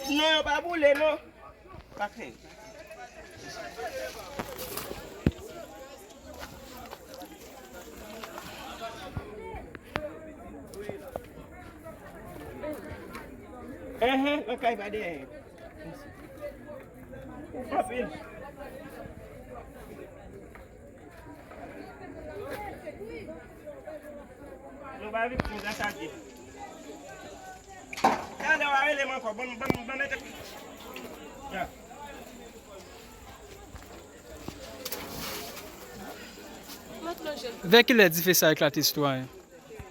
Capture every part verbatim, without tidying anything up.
Non, yo pa boule, non. Pa kreye. Enhen, nan kay pa dèyè. Anpil. Nou pa viktim, sa sa di. Talè w a rele m ankò. Ban m, ban m, ban m mete. Ya. Vè kilè dife sa eklate, sitwayen?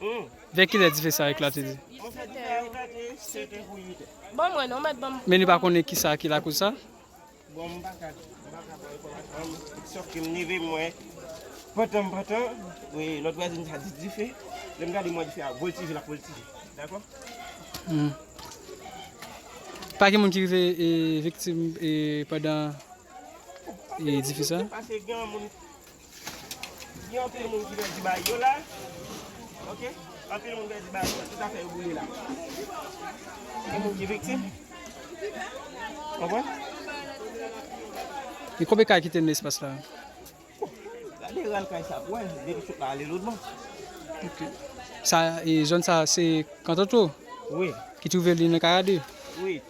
Hmm. Vè kilè dife sa eklate? Mwen fè dife a eklate, sèt è pou uit è. Ban mwen non, mèt ban m. Men nou pa konnen kisa ki lakoz sa? Bon, m pa ka, m pa ka ba enfòmasyon. Sòf ke m leve, m wè pantan, pantan, wi, lòt vwazin sa di dife. Lè m gade, m wè dife a voltije, l ap voltije. Dakò? Hmm. Pa gen moun ki rive, e, viktim, e, pandan, e, dife sa? Pase gen moun Gen anpil moun ki pèdi bagay yo la. Oke? Anpil moun pèdi bagay yo. Se sa fè yo boule la. Gen moun ki viktim. Konprann? E konbyen kay ki te nan espas la? Gade ral kay sa pou wè. Depi sot la ale lòtbò. Oke. Sa, e zòn sa, se Kantoto? Wi. Ki twouve li nan Karade? Wi.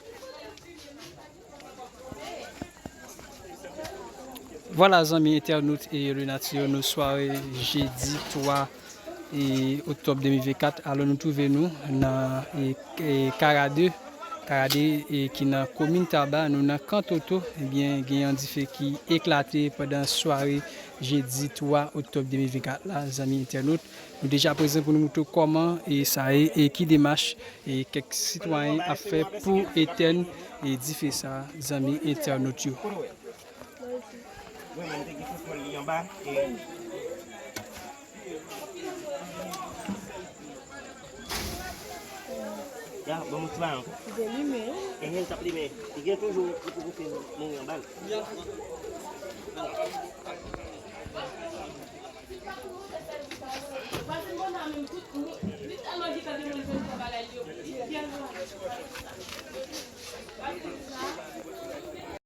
Vwala, zanmi entènot e Renatio, nou sware jedi twa e oktòb de mil vennkat. Alò, nou twouve nou nan, e, e, Karade, Karade, e, ki nan komin Taba. Nou nan Kantoto. Ebyen, gen yon dife ki eklate pandan sware jedi twa oktòb de mil vennkat la, zanmi entènot. Nou deja prezan pou nou montre w kòman e sa ye e ki demach e kèk sitwayen ap fè pou etèn e dife sa, zanmi entènot yo. Wi, men m te gen kontwòl li anba, e ya, ban m yon ti bagay ankò. Li te limen, wi. Enhen, l t ap limen. Li gen toujou, li poko fin mouri anba l.